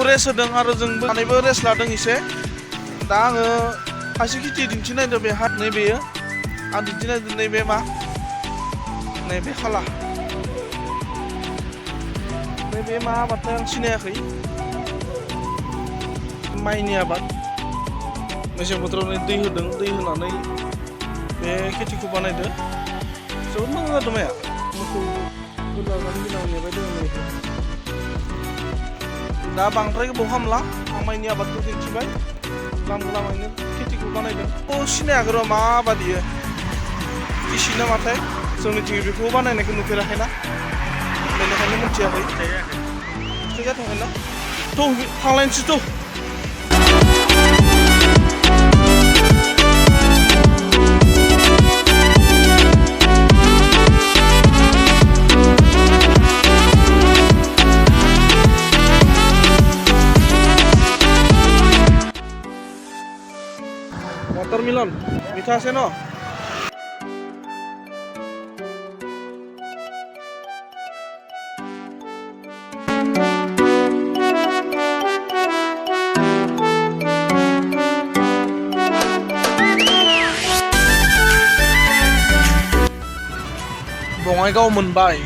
rest होदों आरो जोंबो सानैबो रेस्ट लादों एसे दा आङो खायसे खेथि दिन्थिनायदों बे नैबेयो आं दिन्थिनायदों नैबे मा नैबे खाला नैबे मा आबादथाय आं सिनायाखै माइनि आबाद मेसें बोथोराव दै होदों दै होनानै बे खेथिखौ बानायदों जोबोद मोजां जादों माइया मोसौ लानानै गोनां नेबाय दङ दा बांद्राय गोबाव खामला आं माइनि आबादखौ दिन्थिबाय लामायनो खेथिखौ बानायदों सिनायाखै र' मा आबाद इयो गिसि ना माथाय जोंनिथिं बेखौ बानायनायखौ नुफेराखैना बेनिखायनो मिथियाखै फिथाइ जाथ'वाखैना थ' थांलायनोसै थ' watermelon মিঠা আছে ন बङाइगाव मोनबाय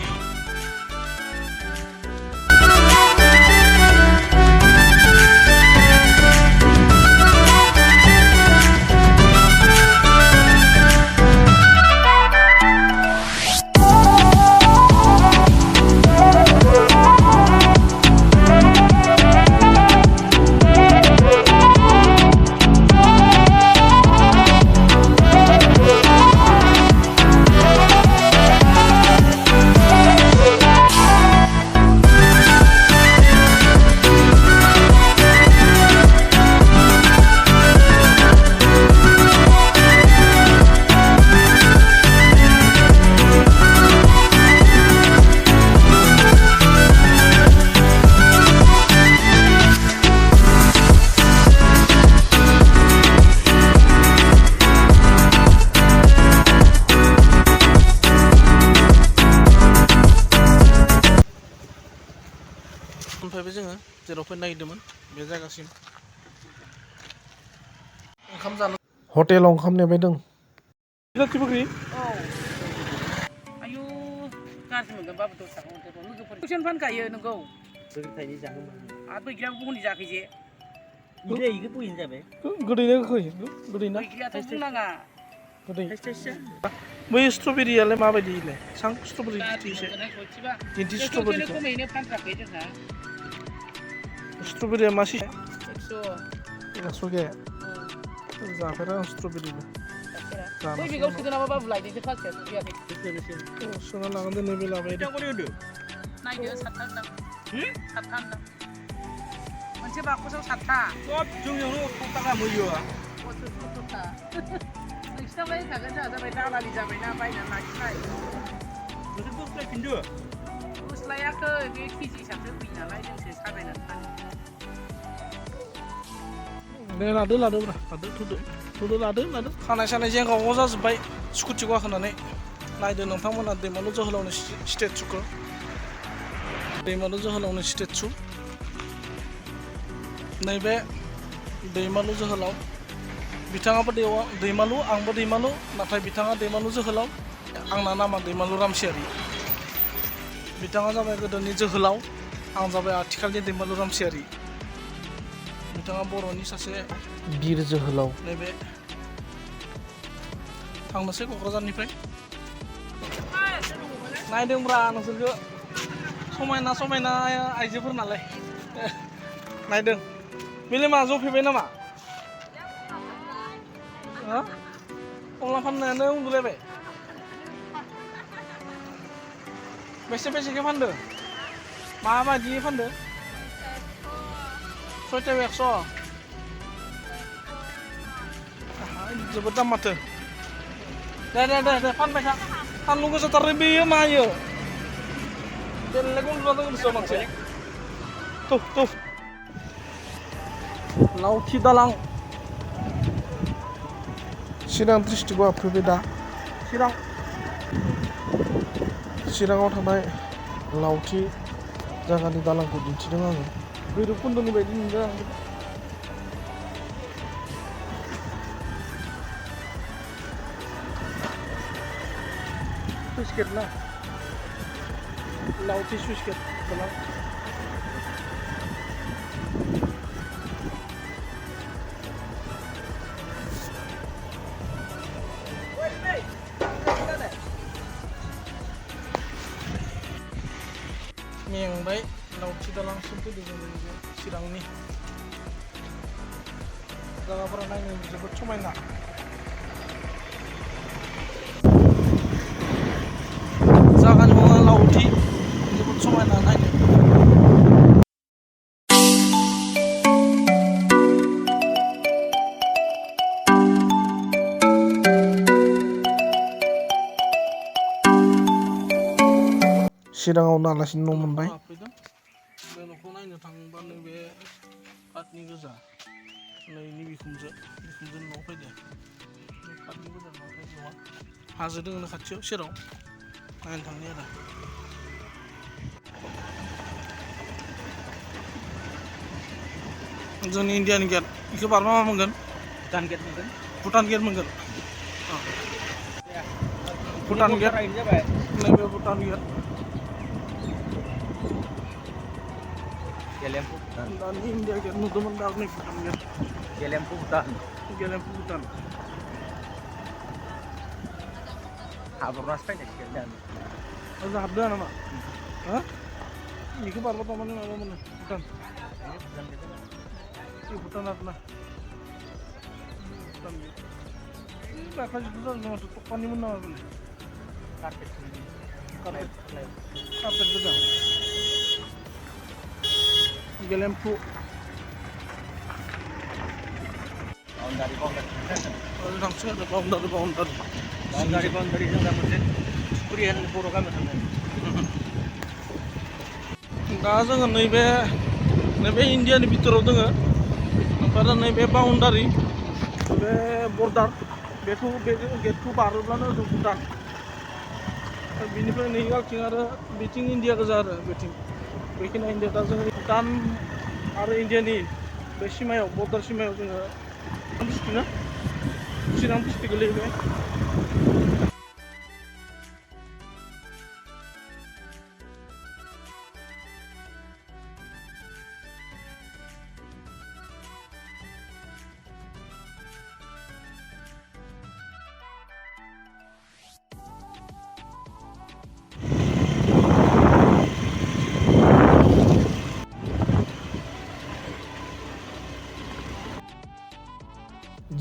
मोनफैबाय जोङो जेराव फैनो नागिरदोंमोन बे जायगासिम ओंखाम जानो हटेलाव ओंखाम नेबाय दं जाथि बग्रि औ आयु गाज्रि मोनगोन बाबु दस्राखौ लोगोफोर कुइसन फानखायो नोंगौ गोदैथायनि जाहोमोन आरो बैग्रियाबो गुबुननि जायाखै जे इदे इखो बयन जाबाय गोदैना गोखै गोदैना बैग्रियाथ' बुंनाङा गोदै थाइसे बै स्ट्रबेरियालाय माबायदि इलाय सां स्ट्रबेरि एसे दिन्थि स्ट्रबेरिखौ खमैनो फानखाखै जोंहा स्ट्रबेरिया मासे 100 100 जाफेरा आं स्ट्रबेरिबो बै बेगाव सोगोन नामा बाबु लायदोंसो फांसेया सफैयाखै सोना लानानै दोनै बे लाबाय नायदो 7था होनदां 7था होनदां मोनसे बाकसाव 7था सब जोंनियावनो 8 थाखा होयो 70 था नोंसिनावलाय होखागोन जोंहा जाबाय दालालि जाबायना बायनानै लाखिनाय नोंसोर बोस्लाय फिनदो बोस्लायाखै बे केजि हिसाबसो फैयो नालाय जोंसो साजायनानै फानो दे लादोब्रा लादो खानाय सानाय जेंगाव जाजोब्बाय स्कुटि गाखोनानै नायदो नोंथांमोना दैमालु जोहोलावनि स्टेचुखौ दैमालु जोहोलावनि स्टेचु नैबे दैमालु जोहोलाव बिथाङाबो दैमालु आंबो दैमालु नाथाय बिथाङा दैमालु जोहोलाव आंना नामा दैमालु रामसियारि बिथाङा जाबाय गोदोनि जोहोलाव आं जाबाय आथिखालनि दैमालु रामसियारि बिथाङा बर'नि सासे बिर जोहोलाव नैबे थांनोसै क'क्राझारनिफ्राय नायदोंब्रा नोंसोरखौ समायना आइजोफोर नालाय नायदों बेलाय मा जफैबाय नामा कमला फाननायानो उन्दुलायबाय बेसेखे फानदो माबायदि फानदो 6 100 जोबोद दाम माथो दे फानबाय था सानदुं गोसाथार बेयो मायो बेलेग उन्दुना दङ गोसोआव मानसि थ' लावथि दालां चिरां डिस्ट्रिक्टआव हाबफैबाय दा चिराङाव थानाय लावथि जायगानि दालांखौ दिन्थिदों आङो भैरबकुन्द'नि बायदि नुदों आं सुइस गेट ना लावथि सुइस गेट गोनां मेंबाय लावथि दालांसिम फैदों जों चिरांनि जायगाफोरा नायनो जोबोद समायना जायगानि मुङा लावथि जोबोद समायना नायनो चिराङावनो आलासिनि न' मोनबाय बे न'खौ नायनो थाङोबा नैबे काटनि गोजा नैनि बिखुमजो न'आव फैदो बे काटनि गोजा न'आ हाजो दङ खाथियाव सेराव नायनो थांनि आरो जोंनि इण्डियानि गेट बेखौ बारबा मा मोनगोन भुटान गेट मोनगोन भुटान गेट मोनगोन भुटान गेट जाबाय नैबे भुटान गेट गेलेम्फु भुटान दानि इण्डिया गेट नुदोंमोन दा नै भुटान गेट गेलेम्फु भुटान गेलेम्फु भुटान हाबरनासो फैनाय गेलेदां ओजा हाबदों नामा हा बेखौ बारबा थारमाने माबा मोनो भुटान भुटान आरोना भुटान गेट दाखा जिथु जादों माथो टक्कानिमोन नामा बेलाय कार्पेट गोजा गेलेम्फु बाउन्डारि थांसै आरो बाउन्डारि जों दा मोनसे कुरियान बर' गामियाव थांगोन दा जोङो नैबे इण्डियानि भितराव दोङो ओमफ्राय नैबे बाउन्डारि बे बर्डार बेखौ बे गेटखौ बारोब्लानो जों भुटान बिनिफ्राय नै गाखिं आरो बिथिं इण्डिया गोजा आरो बेखिनि इण्डिया दा जोङो भुटान आरो इण्डियानि बे सिमायाव बर्डार सिमायाव जोङो चिरां डिस्ट्रिक्ट गोलैबाय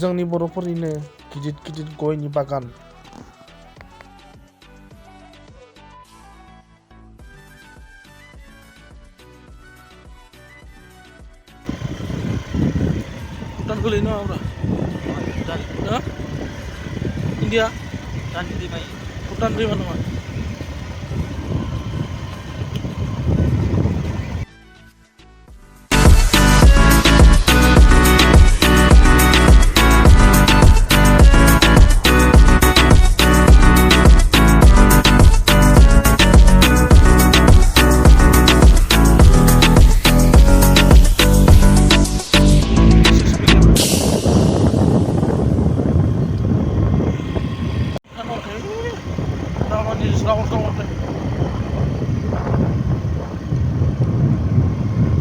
जोंनि बर'फोरनिनो गिदिर गयनि बागान भुटान गोलैयो नामा भुटान इण्डिया भुटान दैमा भुटान दैमा नङा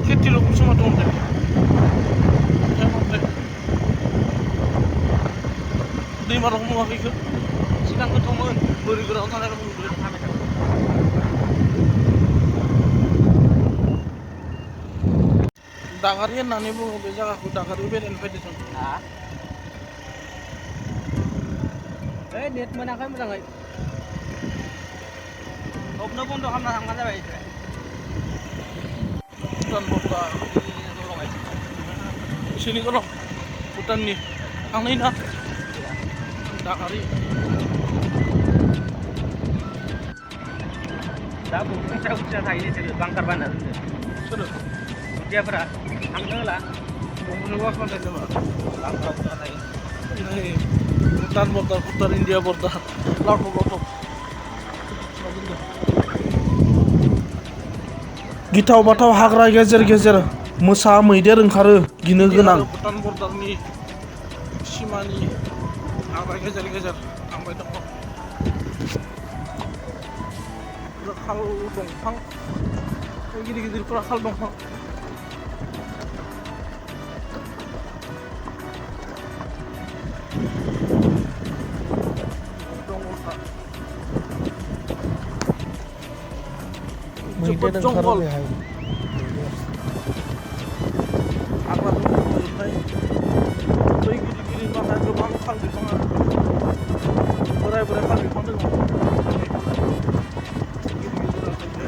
खेथिल' कुसुमा दं दैमा रखम नुवाखै बेखौ सिगां गोथौमोन बोरै गोराव थानाय रखम नुदों थाबाय थागोन दागारि होननानै बुङो बे जायगाखौ दागारि बेरायनो फैदों जों नेट मोनाखै मोजाङै थबनो बन्द' खालामना थांबानो जाबाय भुटान बर्डार बिसोरनि गोलाव भुटाननि थांनाय ना दागारि दा बुंथिया थायो बिसोरो बांकार बानायना दोनदों सोरो खुदियाफोरा थांनो होला बंबुवा खालामनाय नामा बांकाराव थायो नै Bhutan border Bhutan India border लावथब गिथाव बाथाव हाग्रा गेजेर मोसा मैदेर ओंखारो गिनो गोनां भुटान बर्डारनि सिमानि हाग्रा गेजेर गेजेर थांबाय दङ खाल दंफां गिदिर गिदिरफोरा खाल दंफां मैदेर ओंखारो बेहाय हाग्राजों बुंफबजोबनाय बै गिदिर गिदिर माखासे गोबां खाल बिफाङा बोराय बोराय खाल बिफां दङ गिदिर गिदिर आखाइजों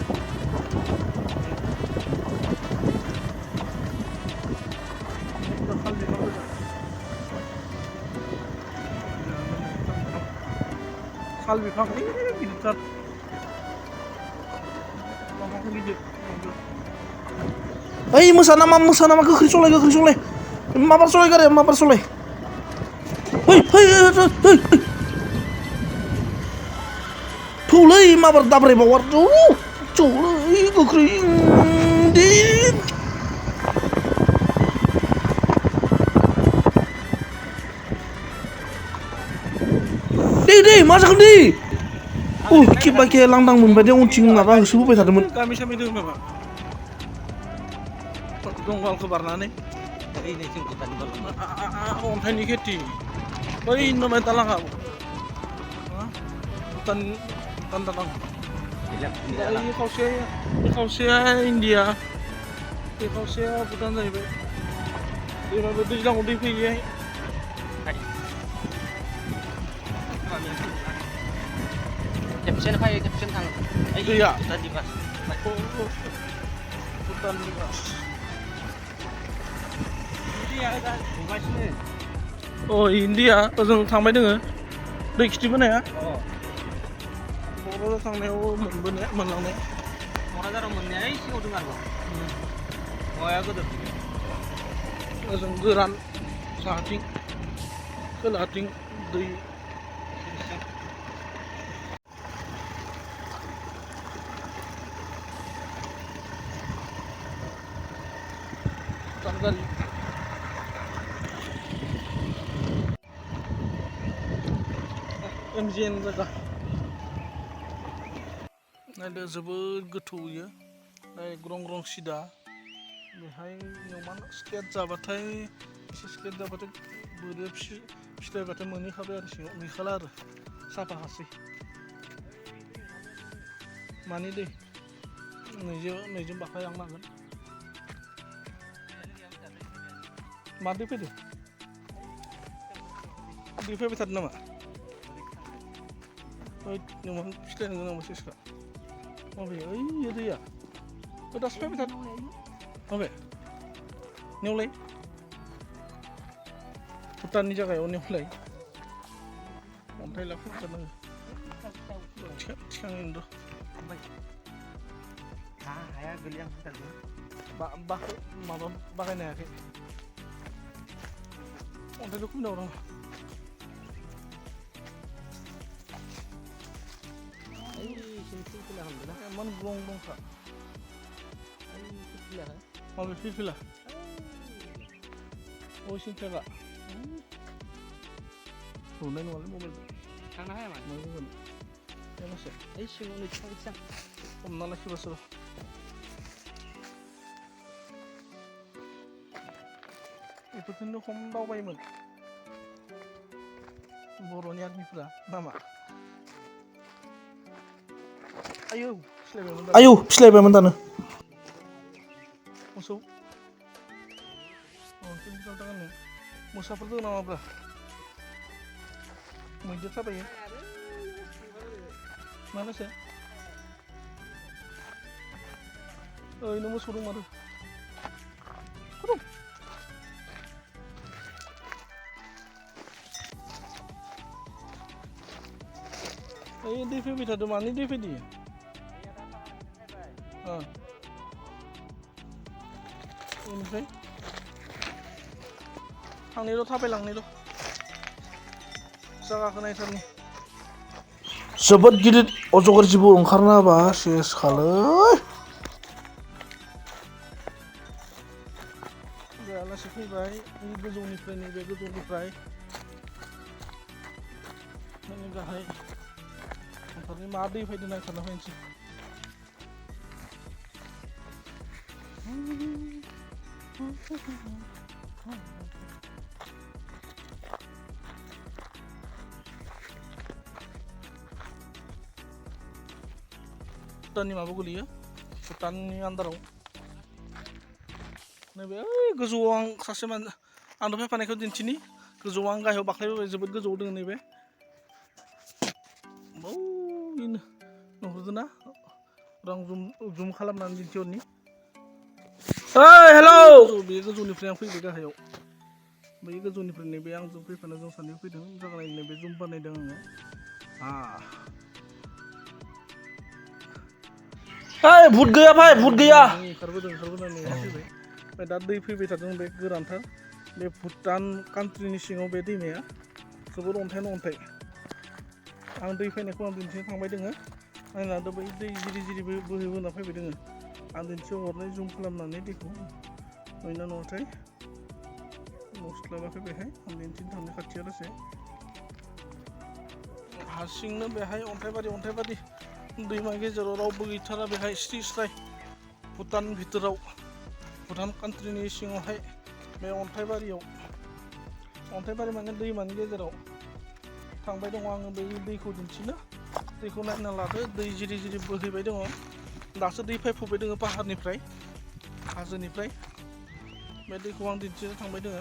खाल बिफां दङ खाल बिफां गिदिरथार दंफां गिदिर ओइ मोसा नामा गोख्रै सलाय माबार सलाय गारि माबार सलाय थौलै माबार दाब्राय बावार जौलै गोख्रै दे मा जागोन दे खेबाखे लांदां मोनबाय दे उनथिं माबा होसोबोबाय थादोंमोन गामि सामि दङ नामा दंगालखौ बारनानै अन्थाइनि खेथि बै नमाय दालाङा भुटान दालां खावसेया इन्डिया बे खावसेया भुटान जाहैबाय दैमाबो दैज्लाङाव दै फैयो खेबसेनो फैयो खेबसेनो थाङो दैया भुटाननि बास भुटाननि बास इन्डिया ओजों थांबाय दोङो दै खिथिबोनाया क'क्राझार थांनायाव मोनलांनाय क'क्राझाराव मोननाया सिङाव दं आरो माबाया गोदो ओजों गोरान साहाथिं खोलाथिं दै गारि MGN जायगा नायदो जोबोद गोथौ इयो ग्रं ग्रं सिदा बेहाय नुमान स्केट जाबाथाय बोरिया फिथाइबाथाय मोनहैखाबाय आरो सिङाव गैखाला आरो साफा हासै मानि दै नैजों बाखाय लांनो हागोन मा दै फैदो दै फैबाय थादों नामा नुमान फिथाइ नोङो नामा सेसखा माबे ओइ दैया दासो फैबाय थादों माबे नेवलाय भुटाननि जायगायाव नेवलाय अन्थाइ लाखिथारनांगो थिखांनो र' हाया गोलैया माबा बागायनो हायाखै अन्थाइखौ खुलिनाव दं इमान ग्लं दंखा माबे फिरफिला सिन्थागा नुनाय नङालै मबाइलजों थांनो हाया मानो ओइ सिङाव नै हमना लाखिबासो र' बेफोरखौनो खम दावबायोमोन बर'नि आर्मिफोरा नामा आयौ फिस्लायबायमोन दानो मोसौ मोसाफोर दं नामाब्रा मैदेर थाबायो मानोसो ओरैनो मोसौ दं माथो ओइ दै फैबाय थादों मानि दै फैदो बेनिफ्राय थांनायल' थाबायलांनायल' जायगाखौ नायथारनि जोबोद गिदिर अजगर जिबौ ओंखारना होबा सेस खालै फैबाय गोजौनिफ्राय नैबे गोजौनिफ्राय नोंनि गाहाय ओमफ्राय मा दै फैदों नायथारना फैनोसै भुटाननि माबा गोलैयो भुटाननि आन्दाराव नैबे गोजौआव आं सासे आंनो फैफानायखौ दिन्थिनि गोजौआव आं गाहायाव बाख्लायबोबाय जोबोद गोजौआव दङ नैबे बेनो नुहुरदों ना आं जुम खालामनानै दिन्थिहरनि हेलौ बे गोजौनिफ्राय आं फैबाय गाहायाव बै गोजौनिफ्राय नैबे आंजों फैफानो जों सानैयाव फैदों जागाय नैबे जुम बानायदों आङो भुट गैया भाई भुट गैया ओंखारबोनानै फैबाय ओमफ्राय दा दै फैबाय थादों बे गोरानथार बे भुटान कान्ट्रिनि सिङाव बे दैमाया जोबोद अन्थाइनो अन्थाइ आं दै फैनायखौ आं दिन्थिनो थांबाय दोङो नायना बै दै जिरि जिरि बोहैबोना फैबाय दोङो आं दिन्थिहरनाय जुम खालामनानै दैखौ नुयोना नुवाथाय नुस्लाबाखै बेहाय आं दिन्थिनो थांनो खाथियाव दसे हारसिंनो बेहाय अन्थाइबारि दैमा गेजेराव रावबो गैथारा बेहाय स्रि स्राय भुटान भितोराव भुटान कान्ट्रिनि सिङावहाय बे अन्थाइबारि माने दैमानि गेजेराव थांबाय दङ आङो बै दैखौ दिन्थिनो दैखौ नायना लादो दै जिरि जिरि बोहैबाय दङ दासो दै फैफुबाय दङ पाहारनिफ्राय हाजोनिफ्राय बे दैखौ आं दिन्थिनो थांबाय दङ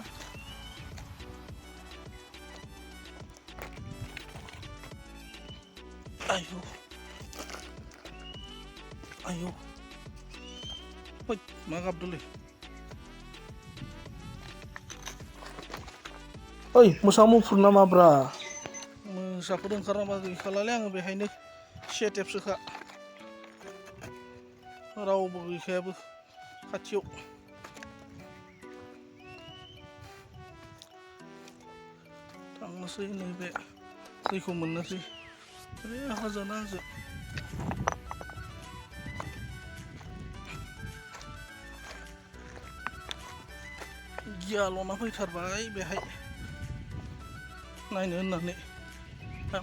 आयौ मा गाबदोलै मोसा मुफुर नामाब्रा मोसाफोर ओंखारनामा गैखालालै आङो बेहायनो सेटेपसोखा रावबो गैखायाबो खाथियाव थांनोसै नैबे दैखौ मोननोसै हाजोना हाजो गियाल'ना फैथारबाय बेहाय नायनो होननानै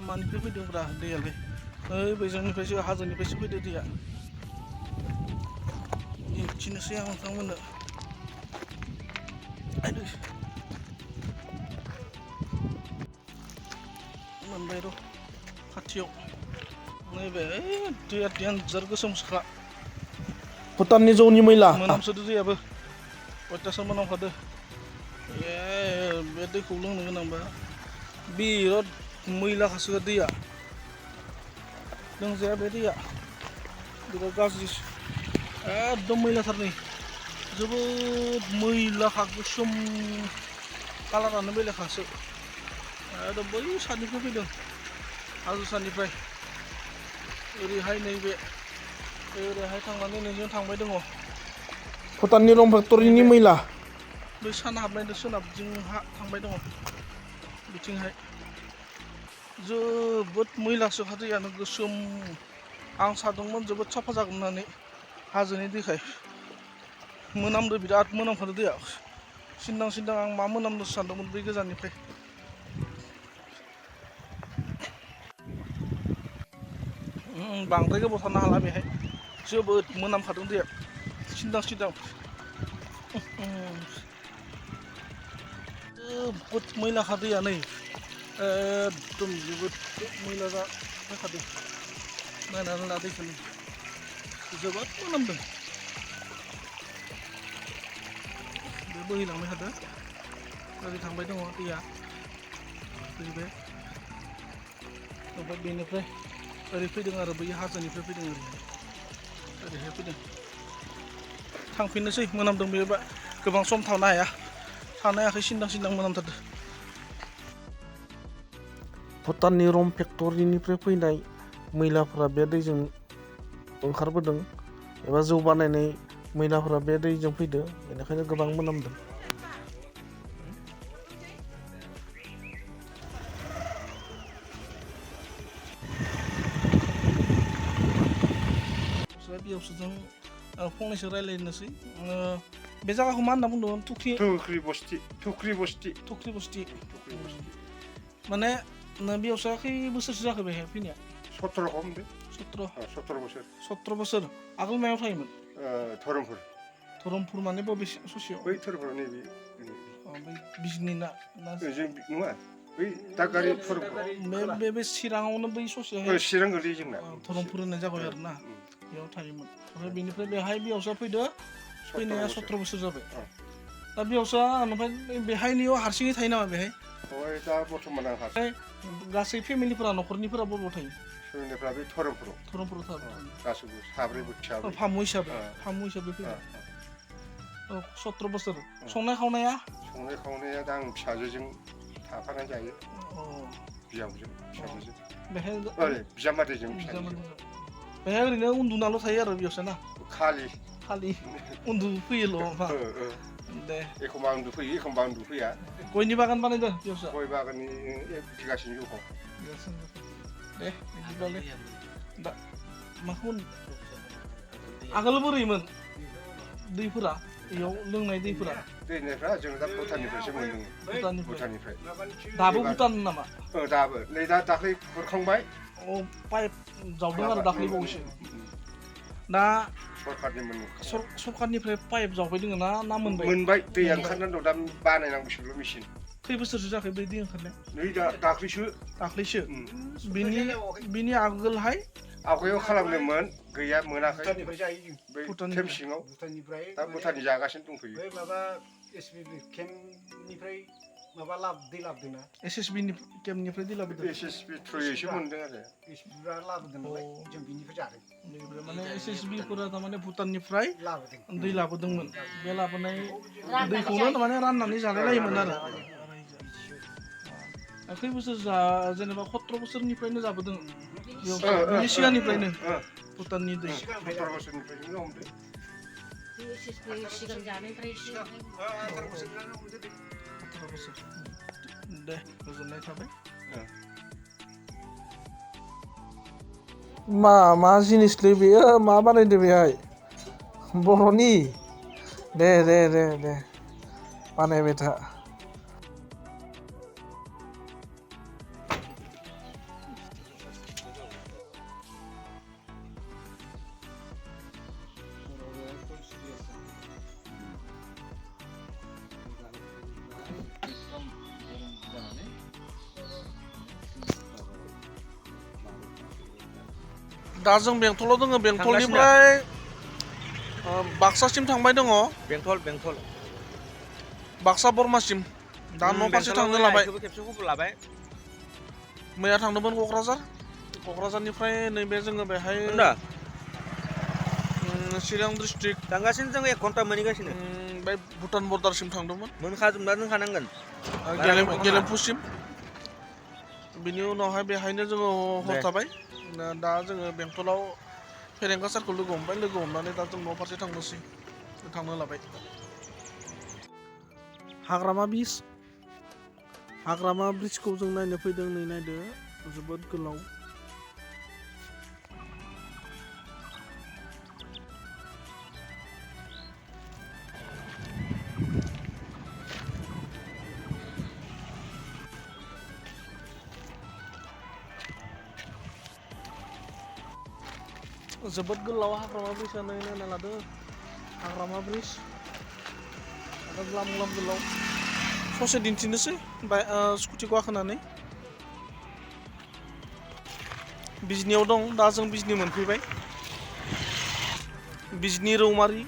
मानिफ्राय फैदोंब्रा दैयालाय बैजोंनिफ्रायसो हाजोनिफ्रायसो फैदो दैया दिन्थिनोसै आं नोंथांमोननो मोनबाय र' खाथियाव नैबे दैया डेन्जार गोसोमसोखा भुटाननि जौनि मैला मोनामसोदो दैयाबो अयथासार मोनामखादो बे दैखौ लोंनो गोनांबा बिराद मैलाखासो दैया लोंजाया बे दैया बिराद गाज्रि एकदम मैलाथार नै जोबोद मैलाखा गोसोम कालारानो बेलेगखासो एकदम बै सानिफ्राय फैदों हाजो सानिफ्राय ओरैहाय नैबे ओरैहाय थांनानै नैजों थांबाय दङ भुटाननि रं फेक्टरिनि मैला बै सान हाबनाय सोनाबजोंहा थांबाय दङ बिथिंहाय जोबोद मैलासोखा दैयानो गोसोम आं सानदोंमोन जोबोद साफा जागोन होननानै हाजोनि दैखाय मोनामदो बिराद मोनामखादो दैया सिन्दां आं मा मोनामदोंसो सानदोंमोन बै गोजाननिफ्राय बांद्राय गोबाव थानो हाला बेहाय जोबोद मोनामखादों दैया सिन्दां जोबोद मैलाखा दैया नै एकदम जोबोद मैला जाखादों नायनानै ला दैखौ जोबोद मोनामदों बे बोहैलांबाय थादों ओरै थांबाय दङ दैया फैबाय ओमफ्राय बेनिफ्राय ओरै फैदों आरो बै हाजोनिफ्राय फैदों ओरैहाय फैदों थांफिननोसै मोनामदों बे गोबां सम थानो हायाखै सिन्दां मोनामथारदों भुटाननि रं फेक्टरिनिफ्राय फैनाय मैलाफोरा बे दैजों ओंखारबोदों एबा जौ बानायनाय मैलाफोरा बे दैजों फैदो बेनिखायनो गोबां मोनामदों बिहावजों फंनैसो रायज्लायनोसै बे जायगाखौ मा होनना बुंदोंमोन थुख्रि थुख्रि बस्ति बस्ति माने बेयावसो खै बोसोरसो जाखो बेहाय फैनाया 17 हमदो 17 बोसोर 17 बोसोर आगोल मायाव थायोमोन धरमपुर माने बबे ससेयाव बै धरमपुर नैबे बै बिजनि ना जों नङा बै दागारि धरमपुर बे चिराङावनो बै ससेयाव चिरां गोलैयो जोंना धरमपुर होननाय जाबाय आरो ना बेयाव थायोमोन ओमफ्राय बेनिफ्राय बेहाय बेयावसो फैनाया 17 बोसोर जाबाय दा बेयावसो ओमफ्राय बेहायनियाव हारसिङै थायो नामा बेहाय दा बर्थमान आं हारसिं गासै फेमिलिफोरा न'खरनिफोरा बबाव थायो फेमिलिफ्रा बे धरमपुराव थाबाय गासैबो साब्रै बोथियाबो फामु हिसाबै फैबाय 17 बोसोर संनाय खावनाया दा आं फिसाजोजों थाफानाय जायो बिहामजों फिसाजोजों बेहाय बिजामादैजों बेहाय ओरैनो उन्दुनाल' थायो आरो बेयावसो ना खालि उन्दुफैयोल' दे एखमबा उन्दुफैयो एखमबा उन्दुफैया गयनि बागान बानायदों बेयावसो गय बागाननि 1 बिगासिनो जौखौ दे बिदिब्लालाय दा माखौ आगोल बोरैमोन दैफोरा बेयाव लोंनाय दैफोरा जों दा भुटाननिफ्रायसो मोनदों भुटाननिफ्राय दाबो भुटान नामा दाबो नै दा दाख्लै खुरखांबाय पाइप जावदों आरो दाख्लै बावैसो दा सरकारनिफ्राय पाइप जावबाय दोङो ना मोनबाय दैया ओंखारनानै दं दा बानायनांगौसोल' मेसिन खै बोसोरसो जाखो बे दै ओंखारनाया नै दाख्लैसो बिनि आगोलहाय आवगायाव खालामदोंमोन गैया मोनाखै भुटान केम्प सिङाव दा भुटाननि जागासिनो दंफैयो माबा एसएसबि केम्पनिफ्राय माबा दै लाबोदोंना एसएसबि केम्पनिफ्राय दै लाबोदों एसएसबि थ्रुयैसो मोनदों आरो एसएसबिफ्रा लाबोदों नालाय जों बिनिफ्राय जादों माने एसएसबिफोरा थारमाने भुटाननिफ्राय दै लाबोदोंमोन बे लाबोनाय दैखौनो माने राननानै जालाय लायोमोन आरो खै बोसोर जेनेबा 17 बोसोरनिफ्रायनो जाबोदों बिनि सिगांनिफ्रायनो भुटाननि दै 17 बोसोरनिफ्रायनो हमदों सिगां जानायनिफ्राय 17 बोसोर दे गोजोननाय थाबाय मा जिनिसलै बेयो मा बानायदो बेहाय बर'नि दे बानायबाय था दा जों बेंटलाव दङ बेंटलनिफ्राय बाक्सासिम थांबाय दङ बेंटल बाक्सा बर्मासिम दा न' फारसे थांनो लाबाय मैया थांदोंमोन क'क्राझारनिफ्राय नैबे जोङो बेहाय चिरां डिस्ट्रिक्ट थांगासिनो जों 1 घन्टा मोनहैगासिनो बे भुटान बर्डारसिम थांदोंमोन मोनखाजोबना दोनखानांगोन गेलेमफुसिम बिनि उनावहाय बेहायनो जोङो हर थाबाय दा जोङो बेंटलाव फेरेंगा सारखौ लोगो हमनानै दा जों न' फारसे थांनो लाबाय हाग्रामा ब्रिजखौ जों नायनो फैदों नै नायदो जोबोद गोलाव जोबोद गोलाव हाग्रामा ब्रिजआ नायना लादो हाग्रामा ब्रिज ग्लाम गोलाव ससे दिन्थिनोसै स्कुटिखौ गाखोनानै बिजनियाव दं दा जों बिजनि मोनफैबाय बिजनि रौमारि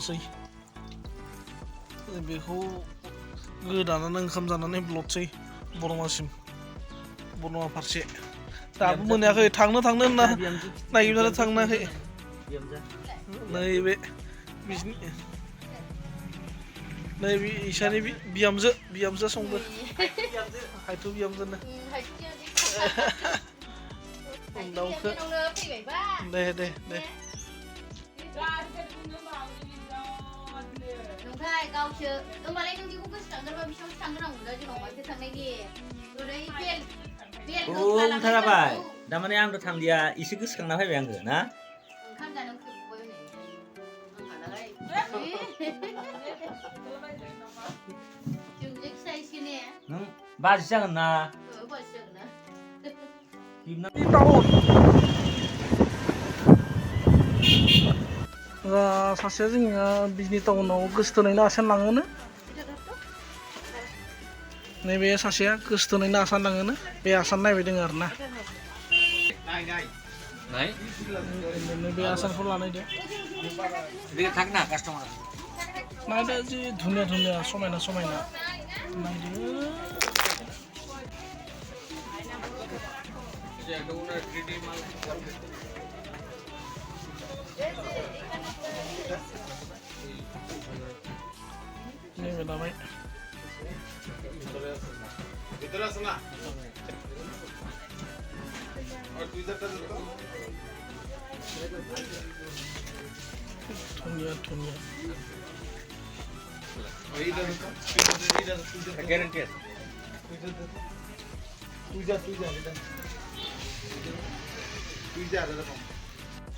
ब्लदसै बेखौ गोदानानै ओंखाम जानानै ब्लदसै बरमासिम बरमा फारसे दाबो मोनाखै थांनो होनना नागिरनानै थांनो हायाखै नैबे बिसिनि नैबे इसानि बिहामजो संदो हायथु बिहामजोनो दाउखो दे ओमफ्राय गावसो होमबालाय नों बेखौ गोसोखांगोनबा बिसिबांसो थांग्रोनांगौ दा जोंनाव माथो थांनायनि ओरै बेल थाराबाय दामाने आंथ' थांलिया एसे गोसोखांना फैबाय आंखो ना ओंखाम जानो फैबाय नै आंहालाय जोंजों खिथायसै ने नों बाजि जागोन ना बाजि जागोन ना सासेया जोंनिया बिजनि टाउनाव गोसोथोनायनो आसान लाङोनो नैबे सासेया गोसोथोनायनो आसान लाङोनो बे आसान नायबाय दङ आरो ना बे आसानखौ लानायदो नायदो जि धुनिया समायना नायदो नैबे लाबाय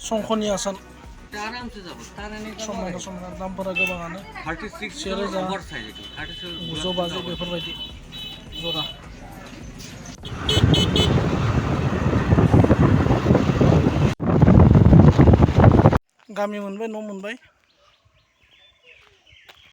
संख'नि आसान समायना दामफोरा गोबाङानो 1,950 बेफोरबायदि जरा गामि मोनबाय न' मोनबाय